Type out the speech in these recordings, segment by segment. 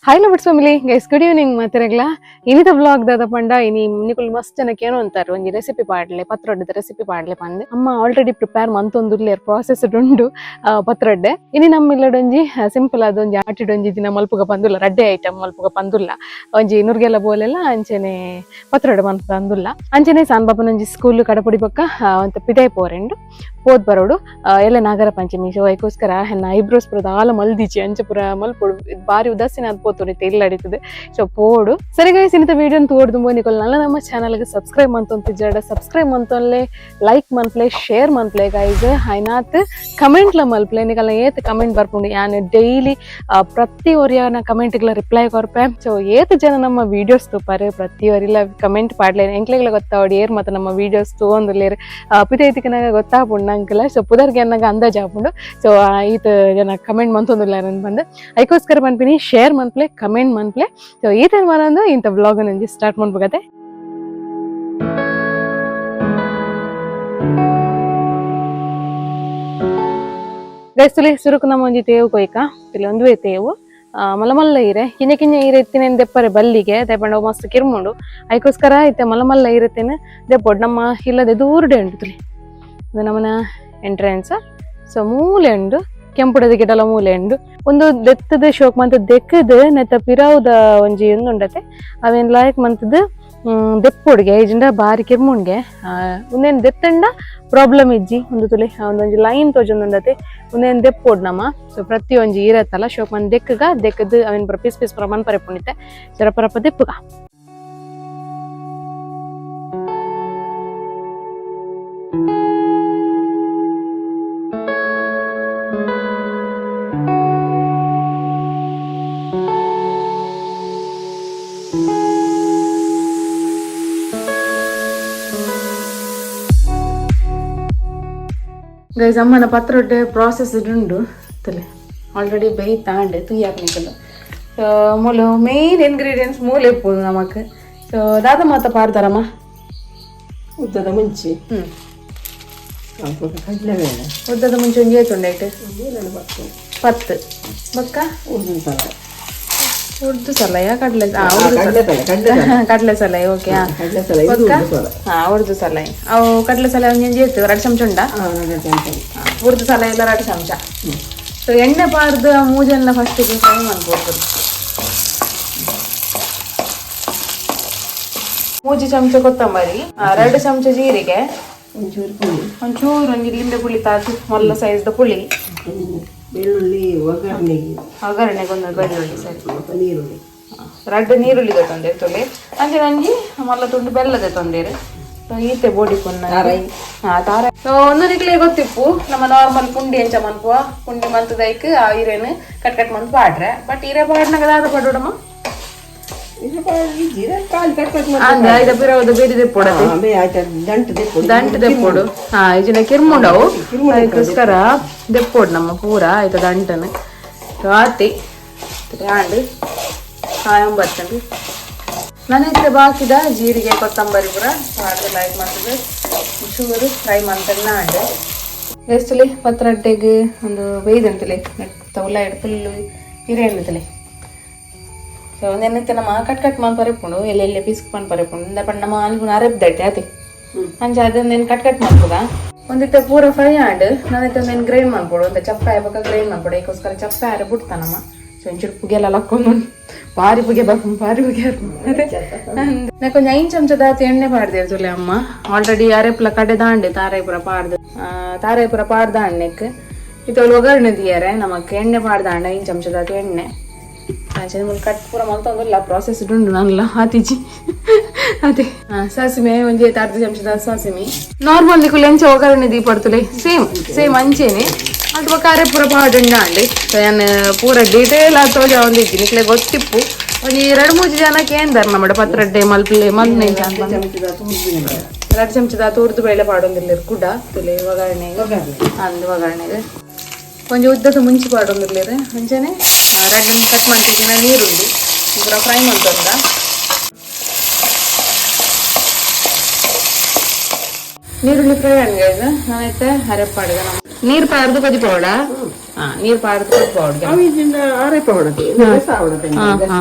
Hi lovers family guys, good evening. ಮಾತಿರಗ್ಲ ಇನಿತ blog ದಾದ ಪಂಡ ಇನಿ ನಿಕುಲ್ ಮಸ್ತ್ ಜನಕ್ಕೆ ಏನೋ ಅಂತಾರೆ ಒಂಜಿ ರೆಸಿಪಿ ಪಾಡ್ಲೆ, ಪತ್ರೊಡ್ಡದ ರೆಸಿಪಿ ಪಾಡ್ಲೆ ಪಂದ್. ಅಮ್ಮ ಆಲ್ರೆಡಿ ಪ್ರಿಪೇರ್ ಮಂತೊಂದುಲ್ಲೇರ್, ಪ್ರಾಸೆಸ್ ಉಂಡು ಪತ್ರೊಡ್ಡೆ. ಇನಿ ನಮ್ಮ ಇಲ್ಲಡೊಂಜಿ ಸಿಂಪಲ್ ಆದ ಒಂಜಿ ಆಟಿಡೊಂಜಿ ದಿನ ಮಲ್ಪುಗ ಪಂದುಲ್ಲ, ರಡ್ಡೆ ಐಟಮ್ ಮಲ್ಪುಗ ಪಂದುಲ್ಲ. ಒಂಜಿ ನುರ್ಗೆಲ್ಲ ಬೋಲೆಲ್ಲ ಅಂಚನೆ ಪತ್ರೊಡ್ಡೆ ಮನ್ಪ ಪಂದುಲ್ಲ. ಅಂಚನೆ ಸಾನ್ ಬಾಪನೊಂಜಿ ಸ್ಕೂಲ್ ಕಡಪುಡಿ ಬೊಕ್ಕ ಒಂತ ಪಿದಾಯ್ ಪೋರೆಂಡು ಪೋದ್ ಬರೋಡು. ಎಲ್ಲ ನಾಗರ ಪಂಚಮಿ, ಸೊ ಐಕೋಸ್ಕರ ಹೆನ್ನ ಐಬ್ರೋಸ್ ಪೂರ ದಾಲ ಮಲ್ದಿಚಿ, ಅಂಚ ಪೂರ ಮಲ್ಪೊಡು. ಇದು ಬಾರಿ ಉದಾಸೀನ ಆದ್ ಪೋತುಂಡು ಇತ್ತೆ ಅಡಿತದೆ. ಸೊ ಪೋಡು. ಸರಿ ಗೈಸ್, ಇನ್ನಿತ ವಿಡಿಯೋನ ತೋಡ್ದು ನಿಕೊಲ್ ನಲ್ಲ ನಮ್ಮ ಚಾನಲ್ಗೆ ಸಬ್ಸ್ಕ್ರೈಬ್ ಮಂತೊಂತಿಜ್ಜಾಡ ಸಬ್ಸ್ಕ್ರೈಬ್ ಮಂತೊನ್ಲೆ, ಲೈಕ್ ಮನ್ಪ್ಲೆ, ಶೇರ್ ಮನ್ಪ್ಲೆ ಗೈಸ್. ಹೈನಾತ್ ಕಮೆಂಟ್ಲ ಮಲ್ಪ್ಲೆ. ನಿಕಲ್ನ ಏತ್ ಕಮೆಂಟ್ ಬರ್ಪುಂಡು, ಯಾನ್ ಡೈಲಿ ಪ್ರತಿ ಒರಿಯನ ಕಮೆಂಟ್ಗಳ ರಿಪ್ಲೈ ಕೊರ್ಪೆ. ಸೊ ಏತ್ ಜನ ನಮ್ಮ ವಿಡಿಯೋಸ್ ತೂಪಾರೆ, ಪ್ರತಿ ಒರಿಲ ಕಮೆಂಟ್ ಪಾಡ್ಲೆ. ಎಂಕ್ಲೆಗ್ಲ ಗೊತ್ತಾವಡಿ ಏರ್ ಮತ್ತೆ ನಮ್ಮ ವಿಡಿಯೋಸ್ ತೂವೊಂದುಲ್ಲೇರ್ ಪಿತೈತಿಕನಾಗ ಗೊತ್ತಾಪುಂಡು ನಂಕಲ. ಸೊ ಪುದರ್ಗೆ ಅನ್ನಾಗ ಅಂದಾಜ್ ಆಪುಂಡು. ಸೊ ಈತ ಜನ ಕಮೆಂಟ್ ಮಂತೊಂದುಲ್ಲಾರ ಬಂದು ಐಕೋಸ್ಕರ ಪನ್ಪಿನಿ, ಶೇರ್ ಮನ್ಪ್ಲೆ, ಕಮೆಂಟ್ ಮನ್ಪ್ಲೆ. ಸೊ ಈ ತರ ಮನಂದು ಇಂಥ ಬ್ಲಾಗ್ ನಂಜಿ ಸ್ಟಾರ್ಟ್ ಮಾಡ್ಬೇಕತ್ತೆ. ಗೈಸ್, ತುಲಿ ಸುರುಕು ನಮ್ಮ ಒಂಜಿ ತೇವು ಕೊಯ್ಕ ತುಲಿ ಒಂದುವೇ ತೇವು. ಮಲ್ಲ ಮಲ್ಲ ಇರೆ, ಕಿಂಜ ಕಿಂಜ ಇರೆ ಇತ್ತಿನ ದೆಪ್ಪರೆ ಬಲ್ಲಿಗೆ ದೆಪ್ಪಂಡ ಮಸ್ತ್ ಕಿರ್ಮುಂಡು. ಐಕೋಸ್ಕರ ಇತ್ತೆ ಮಲ್ಲ ಮಲ್ಲ ಇರತ್ತೇನೆ ದೆಪ್ಪೊಡು. ನಮ್ಮ ಇಲ್ಲದೆ ದೂರಡೆ ಉಂಟು ತುಲಿ, ಇದು ನಮ್ಮನ ಎಂಟ್ರೆನ್ಸ್. ಸೊ ಮೂಲೆ ಉಂಡು, ಕೆಂಪುಡದ ಗಿಡಲ ಮೂಲೆ ಉಂಡು. ಒಂದು ದೆತ್ತದ ಶೋಕ್ ಮಂತ್ ದೆಕ್ಕದ ನೆತ್ತ ಪಿರಾವುದ ಒಂಜಿ ಉಂಡತೆ, ಅವೇನ್ ಲಾಯಕ್ ಮಂತದ ದೆಪ್ಪೊಡ್ಗೆ ಐಜಿಂಡ ಬಾರಿ ಕಿರ್ಮುಂಡ್ಗೆ. ಉಂದೇನ್ ದೆತ್ತಂಡ ಪ್ರಾಬ್ಲಮ್ ಇಜ್ಜಿ. ಒಂದು ತುಲಿ ಒಂದೊಂಜಿ ಲೈನ್ ತೋಜೊಂದುಂಡತೆ, ಉಂದೇನ್ ದೆಪ್ಪೊಡ್ ನಮ. ಸೊ ಪ್ರತಿ ಒಂಜಿ ಇರತ್ತಲ್ಲ, ಶೋಕ್ ಮಂತ್ ದೆಕ್ಕಗ ದೆಕ್ಕದ ಅವೇನ್ ಪೂರ ಪೀಸ್ ಪೀಸ್ ಪೂರ ಮನ್ಪರೆ ಪುಣಿತೆ ರಪ ದೆಪ್ಪುಗ. ಗೈಸ್, ಅಮ್ಮನ ಪತ್ರೊಡ್ಡೆ ಪ್ರಾಸೆಸ್ ಉಂಡು ತಲೆ ಆಲ್ರೆಡಿ ಬೇಯ್ತಾಂಡೆ ತುಯ್ಯಾಕ ನಿಕಲು. ಸೊ ಮೂಲು ಮೇನ್ ಇಂಗ್ರೀಡಿಯೆಂಟ್ಸ್ ಮೂಲೆ ಇಪ್ಪುದು ನಮಕ್. ಸೊ ದಾದ ಮಾತ ಪಾಡ್ತಾರಮ್ಮ? ಉದ್ದದ ಮುಂಚೆ. ಕಡಲೆಬೇಳೆ. ಉದ್ದದ ಮುಂಚೆ ಒಂಜಿ ಏತುಂಡು ಐಟ್? ಎರಡು 10. 10 ಬೊಕ್ಕ? ಉರ್ದು ಸಲ. ಉರ್ದು ಸಲಯ, ಕಡಲೆ? ಕಡಲೆಬೇಳೆ, ಕಡಲೆ. ಕಡಲೆ ಸಲೈ, ಓಕೆ. ಕಡಲೆ ಸಲ, ಇದು ಉರ್ದು ಸಲ. ಹಾ, ಉರ್ದು ಸಲೈ. ಅವು ಕಡಲೆ ಸಲ ಒಂಜಿ ಏತು, 2 ಚಮಚ ಉಂಡಾ? 2 ಚಮಚ. ಉರ್ದು ಸಲ ಎಲ್ಲ 2 ಚಮಚ. ಸೊ ಎಣ್ಣೆ ಪಾರ್ದು ಆ ಮೂಜೆಲ್ಲ ಫಸ್ಟಿಗೆ ಫ್ರೈ ಮಾಡ್ಬೋದು. 3 ಚಮಚ ಕೊತ್ತಂಬರಿ, 2 ಚಮಚ ಜೀರಿಗೆ, ಒಂಚೂರು ಪುಳಿ. ಒಂಚೂರು ಒಂಜಿ ಲಿಂಬೆ ಪುಳಿ ತಾತು ಮಲ್ಲ ಸೈಜ್ದ ಪುಳಿ. ಬೆಳ್ಳುಳ್ಳಿ ಒಗ್ಗರಣೆಗೆ. ಒಗ್ಗರಣೆಗೆ ಒಂದು ಬೆಳ್ಳುಳ್ಳಿ, ಸರಿ. ಮತ್ತೆ ನೀರುಳ್ಳಿ. 2 ನೀರುಳ್ಳಿ ತೊಂದರೆ ತೊಲೆ. ಅಂಚೆ ಒಂಜಿ ಮಲ್ಲ ತುಂಡು ಬೆಲ್ಲದ ತೊಂದರೆ. ಸೊ ಈತೆ ಬೋಡಿ ಪುನ್ನ. ತಾರಾಯಿ. ಹಾ, ತಾರ. ಸೊ ಒಂದು ನಿಕ್ಲೆ ಗೊತ್ತಿಪ್ಪು, ನಮ್ಮ ನಾರ್ಮಲ್ ಪುಂಡಿ ಎಂಚ ಮನ್ಪುವ, ಪುಂಡಿ ಮಂತದೈಕ್ ಆ ಇರೇನು ಕಟ್ ಕಟ್ ಮಂತ್ ಪಾಡ್ರೆ. ಬಟ್ ಇರೆ ಪಾಡ್ನಾಗ ದಾದ ಪಾಡೋಡಮ್ಮ? ಇದು ಜೀರ ಕಾಲು ಕಟ್ ಕಟ್ ಮಾಡಿ. ಅಂದ ಐದ ಪಿರವದ ಬೇರೆ ದೆಪ್ಪೊಡತೆ. ಆಯ್ತು, ದಂಟು ದೆಪ್ಪೊಡು. ದಂಟು ದೆಪ್ಪೊಡು. ಹಾ, ಇಜಿನ ಕಿರ್ಮುಂಡವು, ಅದಕ್ಕೋಸ್ಕರ ದೆಪ್ಪೊಡು ನಮ್ಮ ಪೂರ ಆಯ್ತು ದಂಟನು. ಸೊ ಆತಿ ಆಂಡ್ ಕಾಯಂಬತ್ತಂಡು. ನಾನು ಬಾಕಿದ ಜೀರಿಗೆ ಕೊತ್ತಂಬರಿ ಪೂರ ಪಾಡ್ದು ಲೈಕ್ ಮಾಡ್ತದೆ, ಚೂರು ಫ್ರೈ ಮಂತಣ್ಣ ಆಂಡ್. ಎಷ್ಟಲಿ ಪತ್ರಡ್ಡೆಗೆ ಒಂದು ಬೇಯ್ದಂತಲೆ ತೌಲ ಫುಲ್ಲು ಹಿರೆ ಎಣ್ಣತಲೆ. ಸೊ ಒಂದೆನ್ನತ್ತೆ ನಮ್ಮ ಕಟ್ ಕಟ್ ಮಾನ್ ಪರೆಪುಂಡು, ಎಲ್ಲೆಲ್ಲ ಪಿಸ್ಕ್ ಮಾನ್ ಪರೆಪುಂಡು. ಇಂದ ಪಂಡ ನಮ್ಮ ಅನ್ಪುನ ಅರೆಬ್ದಟ್ಟೆ ಅತೆ. ಅಂಚ ಅದನ್ನೇನು ಕಟ್ ಕಟ್ ಮಾಡ್ಬೋದ. ಒಂದಿತ್ತೆ ಪೂರ ಫ್ರೈ ಆಂಡ್ ನಾನೈತೆ ಒಂದೇನು ಗ್ರೈಂಡ್ ಮಾಡ್ಬೋದು ಅಂತ ಚಪ್ಪೆ ಆಯ್ಬೇಕ ಗ್ರೈಂಡ್ ಮಾಡ್ಬೋದು. ಅದಕ್ಕೋಸ್ಕರ ಚಪ್ಪೆ ಆರೆ ಬಿಡ್ತಾನಮ್ಮ. ಸೊ ಒಂಚೂರು ಪುಗೆಲ್ಲ ಲಕ್ಕೊಂಡು ಬಾರಿ ಪುಗೆ ಬರ್ಪುಂಡು, ಬಾರಿ ಪುಗೆ. ಅದೇ ನಾ ಕೊಂಚ 5 ಚಮಚದ ಎಣ್ಣೆ ಪಾಡ್ದೆ ತುಲೆ ಅಮ್ಮ. ಆಲ್ರೆಡಿ ಅರೆಪ್ಲ ಕಡೆ ದಾಂಡೆ ತಾರಾಯಿಪುರ ಪಾಡ್ದು, ತಾರಾಯಿಪುರ ಪಾಡ್ದ ಅಣ್ಣೆಕ್ ಇದು ಒಗ್ಗರಣೆ ತೀಯರೆ ನಮಕ್ ಎಣ್ಣೆ ಪಾಡ್ದಾಂಡ 5 ಚಮಚದ ಎಣ್ಣೆ. ಅಂಚನೆ ಮುಲ್ ಕಟ್ ಪೂರ ಮಲ್ತೊಂದುಲ್ಲ, ಪ್ರಾಸೆಸ್ ಉಂಡು ನಲ್ಲ ಆತಿಜಿ ಅದೇ. ಸಾಸಿಮೆ ಒಂಜಿ ಅರ್ಧ ಚಮಚದ ಸಾಸಿಮೆ. ನಾರ್ಮಲ್ ನಿಕುಲು ಎಂಚ ಒಗ್ಗರಣೆ ದೀಪಡ್ತಲೆ ಸೇಮ್ ಸೇಮ್ ಅಂಚೆನೆ. ಅದು ಬೊಕ್ಕ ಅರೆ ಪೂರ ಪಾಡುಂಡ ಅಂಡಿ. ಸೊ ಯಾನ್ ಪೂರ ಡೀಟೇಲ್ ಆದ್ ತೋಜಾವೊಂದಿಜ್ಜಿ, ನಿಕ್ಲೆ ಗೊತ್ತಿಪ್ಪು. ಒಂಜಿ 2-3 ಜನಕ್ಕೆ ಏನ್ದಾರ ನಮ್ಮ ಪತ್ರಡ್ಡೆ ಮಲ್ಪಲೆ ಮಲ್ನೆ. ಚಮಚದ ಉದ್ದಿನ ಬೇಳೆ. 2 ಚಮಚದ ತುರ್ದು ಬೇಳೆ ಪಾಡೊಂದಿಲ್ಲ ಕುಡ ತುಲೆ ಒಗ್ಗರಣೆ. ಒಗ್ಗರಣೆ. ಅಂದು ಒಗ್ಗರಣೆಗೆ ಒಂಜಿ ಉದ್ದದ ಮುಂಚಿ ಪಾಡೊಂದಿರ್ಲೇರು. ಅಂಚನೆ ರಡ್ಡನ್ನು ಕಟ್ ಮಾಡ್ತಿದ್ದಿನ ನೀರುಳ್ಳಿ ಪೂರ ಫ್ರೈ ಮಂತೊಂದ. ನೀರುಳ್ಳಿ ಫ್ರೈ ಗೈಸ್. ನಾನೈತೆ ಅರೆಪಾಡಿದ ನೀರು ಪಾರ್ದು ಕೊದಿ ಪೌಡ. ಹಾ, ನೀರು ಪಾರ್ದು ಕೊದಿ ಪೌಡ. ಅವು ಇದನ್ನ ಆರೆಪ ಹೊಡತೆ ರಸ ಹೊಡತೆ. ಹಾ ಹಾ,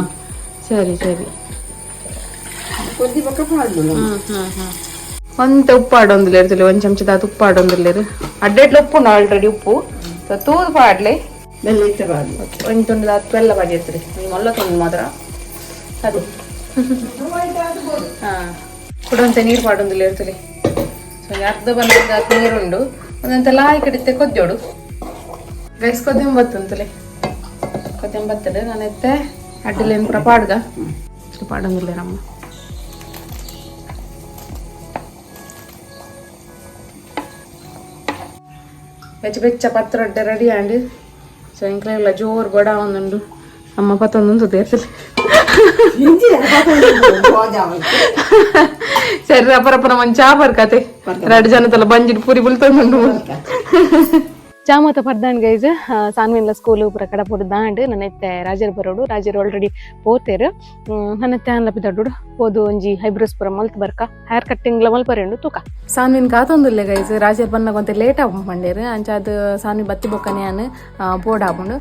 ಸರಿ ಸರಿ. ಕೊದ್ದಿ ಪಕ್ಕ ಪಾಡ್ದು. ಒಂತೆ ಉಪ್ಪು ಆಡೊಂದಿಲ್ಲ ಇರ್ತದೆ, ಒಂದು ಚಮಚದ ಉಪ್ಪು ಆಡೊಂದಿಲ್ಲ. ಅಡ್ಡೆಟ್ಲ ಉಪ್ಪು ಉಂಡು ಆಲ್ರೆಡಿ ಉಪ್ಪು. ಸೊ ತೂದು ಪಾಡ್ಲೆ. ಬೆಲ್ಲ ಇತ್ತ ಪಾಡ್ದು. ಒಂದು ತುಂಡು ಹತ್ತು ಬೆಲ್ಲ ಪಾಡಿ ಇರ್ತದೆ, ಒಂದು ಮೊಲ್ಲ ತುಂಡು ಮಾತ್ರ ಅದು. ಹಾ, ಕುಡಂತೆ ನೀರು ಪಾಡೊಂದಿಲ್ಲ ಇರ್ತದೆ. ಸೊ ಅರ್ಧ ಬಂದ ನೀರುಂಡು. ಒಂದಂತೆ ಲಾಯಿ ಕಡಿತೆ ಕೊದ್ದೋಡು ಗೈಸ್. ಕೊದ್ದೆಂಬತ್ತಂತಲೆ ಕೊದ್ದೆಂಬತ್ತಡೆ ನಾನು ಎತ್ತೆ ಅಡ್ಡಲೇನು ಪೂರ ಪಾಡ್ದ ಪಾಡೊಂದಿಲ್ಲ ನಮ್ಮ ಬೆಚ್ಚ ಬೆಚ್ಚ ಪತ್ರೊಡ್ಡೆ ರೆಡಿ ಆಂಡ್. ಸೊ ಎಂಕ್ಲೆಲ್ಲ ಜೋರು ಬಡ ಒಂದುಂಡು. ಅಮ್ಮ ಪತ್ತೊಂದು ತೇರ್ತದೆ. ಸರಿ, ಅಪರಪ್ಪನ ಒಂದ್ ಚಾ ಬರ್ಕತೆ. ಎರಡು ಜನ ತಲ ಬಂಜಿಡ್ ಪೂರಿ ಬುಲ್ತೊಂದುಂಡು. ಚಾ ಮತ ಪರ್ದಾಂಡ್ ಗೈಸ್. ಸಾನ್ವಿನ್ಲ ಸ್ಕೂಲ್ ಪೂರ ಕಡ ಪೂರ ದಾಂಡ್. ನನ್ನ ಇತ್ತೆ ರಾಜರ್ ಬರೋಡು. ರಾಜರ್ ಆಲ್ರೆಡಿ ಪೋತೇರು. ನನ್ನ ಇತ್ತೆ ಅನ್ಲ ಪಿದಡ್ಡು ಪೋದು ಒಂಜಿ ಹೈಬ್ರೋಸ್ ಪೂರ ಮಲ್ತ್ ಬರ್ಕ. ಹೇರ್ ಕಟ್ಟಿಂಗ್ ಮಲ್ಪರೆಂಡು ತೂಕ. ಸಾನ್ವಿನ್ ಕಾತೊಂದುಲ್ಲೆ ಗೈಸ್. ರಾಜರ್ ಬನ್ನಗ ಒಂತೆ ಲೇಟ್ ಆಪುಂಡು ಪಂಡೇರು. ಅಂಚ ಅದು ಸಾನ್ವಿ ಬತ್ತಿ ಬೊಕ್ಕನೆ ಯಾನ್ ಬೋರ್ಡ್ ಆಪುಂಡು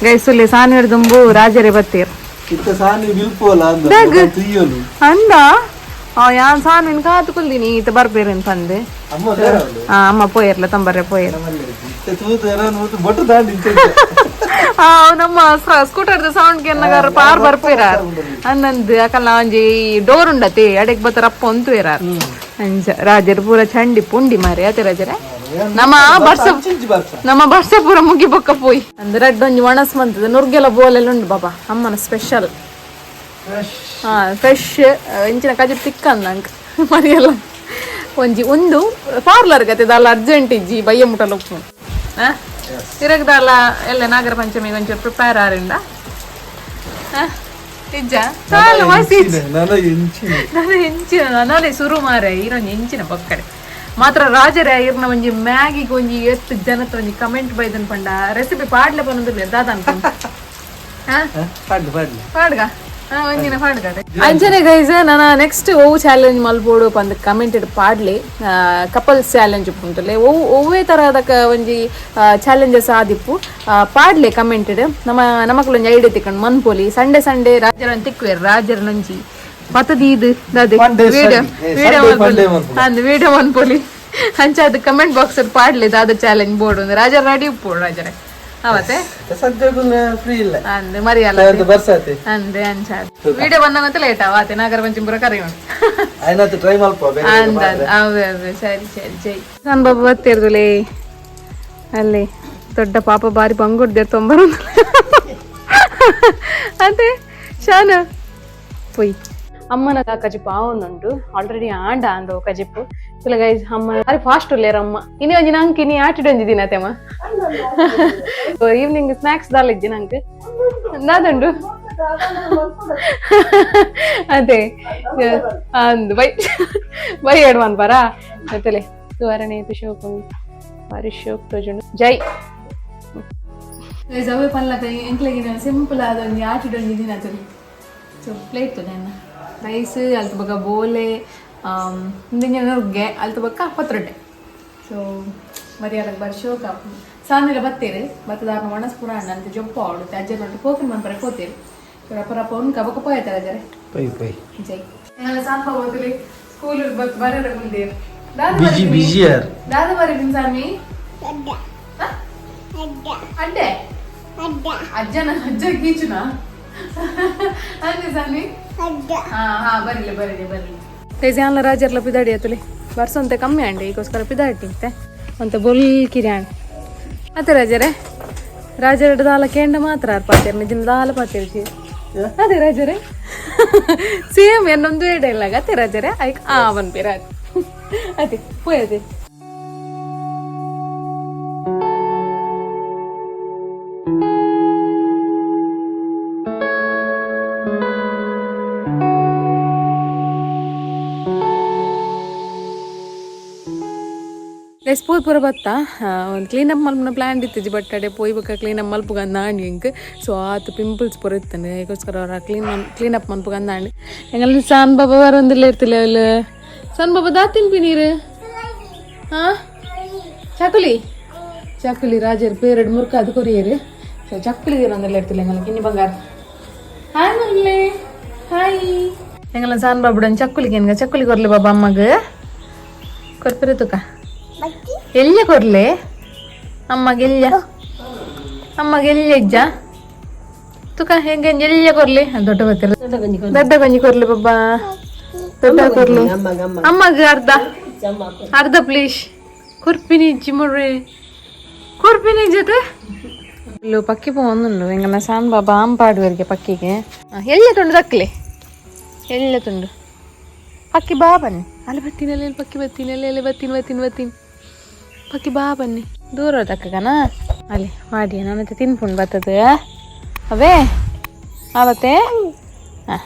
ಗೈಸ್. ಉಲ್ಲೆ ಸಾನ್ವಿರ್ ದುಂಬು ರಾಜರೇ ಬತ್ತೀರ್. ಇತ್ತ ಸಾನಿ ಬಿಲ್ಪೋಲ ಅಂದ ತುಯ್ಯೋಲು. ಅಂದ ಯಾನ್ ಸಾನ್ವಿನ್ ಕಾತು ಕುಲ್ದಿನಿ, ಈತ ಬರ್ಬೇರೇನ್ ಪಂದೆ. ಅಮ್ಮ ಬೇರೆ. ಅಮ್ಮ ಪೋಯರ್ಲ ತಂಬರ್ರೆ ಪೋಯರ್. ಇತ್ತ ತೂತು ಏನೋ ನೂತು ಬೊಟ್ಟು ದಾಂಡಿ. ನಮ್ಮ ಸ್ಕೂಟರ್ ಸೌಂಡ್ ಕೆನ್ನಗಾರ ಪಾರ್ ಬರ್ಪೇರ ಅನ್ನಂದು. ಅಕಲ್ಲ ಒಂಜಿ ಡೋರ್ ಉಂಡತಿ, ಅಡೆಗ್ ಬತ್ತರ ಅಪ್ಪ ಅಂತು ಇರಾರ್. ಅಂಚ ರಾಜರು ಪೂರ ಚಂಡಿ ಪುಂಡಿ ಮಾರಿ ಅತೆ ರಾಜರೇ. ನಮ್ಮ ಬರ್ಸ ಚಿಂಚಿ ಬರ್ಸ. ನಮ್ಮ ಬರ್ಸ ಪೂರ ಮುಗಿ ಬೊಕ್ಕ ಪೋಯ್ ಅಂದ್ರೆ ರಡ್ಡ್ ಒಂಜಿ ಒಣಸ್ ಮಂತದ ನುರ್ಗೆಲ್ಲ ಬೋಲೆಲ್ಲ ಉಂಡು ಬಾಬಾ. ಅಮ್ಮನ ಸ್ಪೆಷಲ್. ಹಾ, ಫ್ರೆಶ್ ಇಂಚಿನ ಕಜಿಪ್ ತಿಕ್ಕಂದ ಅಂಕ್ ಮರಿಯಲ್ಲ. ಒಂಜಿ ಒಂದು ಪಾರ್ಲರ್ ಗತೆ ದಾಲ ಅರ್ಜೆಂಟ್ ಇಜ್ಜಿ, ಬಯ್ಯ ಮುಟ್ಟಲ ಉಪ್ಪು ತಿರಗದಾಲ ಎಲ್ಲ. ನಾಗರ ಪಂಚಮಿಗೆ ಒಂಚೂರು ಪ್ರಿಪೇರ್ ಆರಿಂದ ಇಜ್ಜ ಚಾಲು ಮಸ್ತ್. ನನ ಎಂಚಿನ. ನಾನು ಎಂಚಿನ ನಾನೇ ಸುರು ಮಾರೆ. ಇರೊಂಜಿ ಎಂಚಿನ ಪಕ್ಕಡೆ ಮಾತ್ರ ರಾಜರೇ ಇರ್ನ ಒಂಜಿ ಮ್ಯಾಗಿಗೆ ಒಂಜಿ ಎತ್ತು ಜನತ ಒಂಜಿ ಕಮೆಂಟ್ ಬೈದನ್ ಪಂಡ ರೆಸಿಪಿ ಪಾಡ್ಲೆ ಪನ್ನೊಂದಿಲ್ಲ ದಾದ ಅನ್ಕೊಂಡ್. ಹಾ. ಪಾಡ್ಲು ಪಾಡ್ಲು. ಪಾಡ್ಗ, ಹಾ, ಒಂದಿನ ಪಾಡ್ಗ. ಅಂಚನೆ ಗೈಸ್, ನನ್ನ ನೆಕ್ಸ್ಟ್ ಒವು ಚಾಲೆಂಜ್ ಮಲ್ಪೋಡು ಪಂದ್ ಕಮೆಂಟೆಡ್ ಪಾಡ್ಲಿ. ಕಪಲ್ಸ್ ಚಾಲೆಂಜ್ ಉಂಟುಲೆ, ಒವು ಒವ್ವೇ ತರಹದ ಒಂಜಿ ಚಾಲೆಂಜಸ್ ಆದಿಪ್ಪು, ಪಾಡ್ಲೆ ಕಮೆಂಟೆಡ್. ನಮ್ಮ ನಮಕ್ಲ ಒಂಜಿ ಐಡಿಯಾ ತಿಕ್ಕಂಡು ಮನ್ಪೋಲಿ. ಸಂಡೇ ಸಂಡೇ ರಾಜರ ತಿಕ್ಕುವೆರ್. ರಾಜರನೊಂಜಿ ಪತದೀದು ದಾದೆ. One day video study. ಏ, video. Sunday fun day ಮನ್ಪುಗ. ಅಂದ್ ವಿಡಿಯೋ ಮನ್ಪೊಲಿ. ಅಂಚ ಅದು ಕಮೆಂಟ್ ಬಾಕ್ಸ್ ಪಾಡ್ಲಿ ದಾದ ಚಾಲೆಂಜ್ ಬೋರ್ಡ್ ಒಂದು. ರಾಜರ ರೆಡಿ ಉಪ್ಪೋಡು ರಾಜರೇ ಅವತ್ತೆ. ಸದ್ಯಕ್ಕೂ ಫ್ರೀ ಇಲ್ಲ. ಅಂದ್ ಮರಿಯಲ್ಲ. ಅಂತ ಬರ್ಸಾತಿ. ಅಂದೆ ಅಂಚ ವಿಡಿಯೋ ಬಂದಾಗ ಲೇಟ್ ಆವಾತೆ. ನಾಗರ ಪಂಚಮಿ ಪೂರ ಕರೆಯೋಣ. ಆಯ್ನಾತ್ ಟ್ರೈ ಮಲ್ಪ ಬೇರೆ. ಅಂದ ಅವೇ ಅವೇ. ಸರಿ ಸರಿ, ಜೈ ಸಣ್ಣ ಬಾಬು ಬತ್ತಿರ್ದುಲೇ. ಅಲ್ಲಿ ದೊಡ್ಡ ಪಾಪ ಬಾರಿ ಬಂಗುಡ್ದೆ ತೊಂಬರ ಅದೇ ಶಾನ ಪೊಯ್. ಅಮ್ಮನ ಕಜಿಪ್ಪು ಆವೊಂದುಂಡು ಆಲ್ರೆಡಿ. ಆಂಡ ಅಂದ ಕಜಿಪ್ಪು ಇಲ್ಲ ಗೈಸ್. ಅಮ್ಮ ಬಾರಿ ಫಾಸ್ಟ್ ಉಲ್ಲೇರ ಅಮ್ಮ. ಇನಿ ಒಂಜಿ ನಂಕ್ ಇನಿ ಆಟಿಡ್ ಒಂಜಿ ದಿನ ತೆಮ. ಈವ್ನಿಂಗ್ ಸ್ನಾಕ್ಸ್ ದಾಲ ಇಜ್ಜಿ ನಂಕ್ ದಾದುಂಡು. ಅದೇ ಅಂದ್ ಬೈ ಬೈ ಎಡ್ವಾನ್ ಬರ ಮತ್ತಲೆ ತುವರಣೆ ಶೋಕ್ ಬಾರಿ ಶೋಕ್ ತೋಜುಂಡು. ಜೈ ಗೈಸ್, ಅವೇ ಪನ್ಲಕ ಎಂಕ್ಲೆಗಿನ ಸಿಂಪಲ್ ಆದ ಒಂಜಿ ಆಟಿಡ್ ಒಂಜಿ ದಿನ ತುಲಿ. ಸೊ ಪ್ಲೇಟ್ ತುಲೆ ರೈಸ್, ಅಲ್ತ ಬೊಕ ಬೋಲೆ, ಇಂದಿಂಜ ನುಗ್ಗೆ, ಅಲ್ತ ಬೊಕ ಪತ್ರೊಡ್ಡೆ. ಸೊ ಮರಿಯಾಲಕ್ಕೆ ಬಾರಿ ಶೋಕ್ ಆಪುಂಡು. ಸಾನೆಲ್ಲ ಬತ್ತೇರು ಬತ್ತದಾರ್ನ ಒಣಸ್ ಪೂರ ಅಣ್ಣ ಅಂತ ಜೊಪ್ಪ ಆಡು ಅಜ್ಜ ನೊಟ್ಟು ಕೋಕನ್ ಮನ್ಪರೆ ಪೋತೇರು. ಸೊ ರಪ್ಪ ರಪ್ಪ ಉನ್ಕ ಬೊಕ ಪೋಯತಾರ ಅಜ್ಜರೆ. ಪೈ ಪೈ. ಜೈ ಏನಾಲ ಸಾಂಬ ಹೋಗಲಿ ಸ್ಕೂಲ್ ಬತ್ ಬರರ ಮುಂದೆ. ದಾದ. ಬಿಜಿ ಬಿಜಿ ಯಾರ್. ದಾದ ಬರೀತೀನಿ ಸ್ವಾಮಿ ಅಡ್ಡೆ ಅಜ್ಜನ ಅಜ್ಜ ಕೀಚುನ ಅಂದೆ ಸ್ವಾಮಿ. ಹಾ ಹಾ, ಬರಲಿ ಬರಲಿ ಬರಲಿ. ತೇಜಾನ್ಲ ರಾಜರ್ಲ ಪಿದಾಡಿ ಅತುಲೆ ಬರ್ಸಂತೆ ಕಮ್ಮಿ ಅಂಡೆ ಈಗೋಸ್ಕರ ಪಿದಾಡಿ ಒಂತೆ ಬೊಲ್ ಕಿರ್ಯಾಣ್ ಅತ್ತೆ ರಾಜರೇ. ರಾಜರ ದಾಲ ಕೇಂಡ ಮಾತ್ರ ಪಾತೇರ್ ನಿಜಿನ ದಾಲ ಪಾತೇರ್ಜಿ. ಅದೇ ರಾಜರೇ ಸೇಮ್ ಎನ್ನೊಂದು ಎಡೆ ಇಲ್ಲ ಅತ್ತೆ ರಾಜರೇ. ಐಕ್ ಆ ಪನ್ಪೇರ ಅದೇ ಪೋಯ್ ಅದೇ. ಗೈಸ್, ಪೋದು ಪೂರ ಬತ್ತ. ಒಂದು ಕ್ಲೀನ್ ಅಪ್ ಮಲ್ಪುನ ಪ್ಲ್ಯಾನ್ ಇತ್ತಿಜಿ, ಬಟ್ ಅಡೆ ಪೋಯ್ ಬೊಕ್ಕ ಕ್ಲೀನ್ ಅಪ್ ಮಲ್ಪುಗ ಅಂದಾಂಡ್ ಎಂಕ್. ಸೊ ಆತು ಪಿಂಪಲ್ಸ್ ಪೂರ ಇತ್ತಂಡೆ, ಅದಕ್ಕೋಸ್ಕರ ಅವರ clean clean up ಮನ್ಪುಗ ಅಂದಾಂಡ್. ಎಂಗಲ್ ಸನ್ ಬಾಬಾ ಬರೊಂದಿಲ್ಲ ಇರ್ತಿಲ್ಲ. ಅಲ್ಲಿ ಸನ್ ಬಾಬಾ ದಾ ತಿನ್ಪಿ ನೀರು. ಹಾ, ಚಕುಲಿ ಚಕುಲಿ ರಾಜರ್ ಪೇರಡ್ ಮುರ್ಕಾದ್ ಕೊರಿಯರು. ಸೊ ಚಕ್ಕುಲಿ ಒಂದೆಲ್ಲ ಇರ್ತಿಲ್ಲ ಎಂಗಲ ಕಿನ್ನಿ ಬಂಗಾರ. ಹಾಯ್ ಮಲ್ಲೆ, ಹಾಯ್. ಎಂಗಲ ಸಾನ್ ಬಾಬುಡನ್ ಚಕ್ಕುಲಿ ಕೇನ್ಗ. ಚಕ್ಕುಲಿ ಕೊರ್ಲಿ ಬಾಬಾ ಅಮ್ಮಗ. ಕೊರ್ಪಿರ ತುಕ ಎಲ್ಯ ಕೊರ್ಲೆ ಅಮ್ಮಗೆ? ಎಲ್ಯ ಅಮ್ಮಗೆ? ಎಲ್ಯ ಇಜ್ಜ ತುಕ ಹೆಂಗೆ? ಎಲ್ಯ ಕೊರ್ಲಿ? ದೊಡ್ಡ ಬರ್ತಿರ, ದೊಡ್ಡ ಕೊಂಜಿ ಕೊರ್ಲಿ ಬಾಬಾ, ದೊಡ್ಡ ಕೊರ್ಲಿ ಅಮ್ಮಗ. ಅರ್ಧ ಅರ್ಧ ಪ್ಲೀಸ್. ಕೊರ್ಪಿನಿ ಇಜ್ಜಿ ಮೊರ್ರೆ, ಕೊರ್ಪಿನಿ ಜೊತೆ ಇಲ್ಲೂ ಪಕ್ಕಿ ಪೋಂದುಂಡು. ಎಂಗನ ಸಾನ್ ಬಾಬಾ ಆಂಪಾಡುವರಿಗೆ ಪಕ್ಕಿಗೆ. ಎಲ್ಲ ತುಂಡು ದಕ್ಲೆ, ಎಲ್ಲ ತುಂಡು. ಪಕ್ಕಿ ಬಾ ಬನ್ನಿ. ಅಲ್ಲಿ ಬತ್ತೀನಿ, ಅಲ್ಲಿ ಪಕ್ಕಿ ಬತ್ತೀನಿ, ಅಲ್ಲಿ ಅಲ್ಲಿ ಬತ್ತೀನಿ, ಬತ್ತೀನಿ ಬತ್ತೀನಿ. ಪಕ್ಕಿ ಬಾ ಬನ್ನಿ. ದೂರ ದಕ್ಕಗನ ಅಲ್ಲಿ ಮಾಡಿ. ನನ್ನ ತಿನ್ಪುಂಡು ಬರ್ತದೆ. ಅವೇ ಆವತ್ತೆ. ಹಾಂ.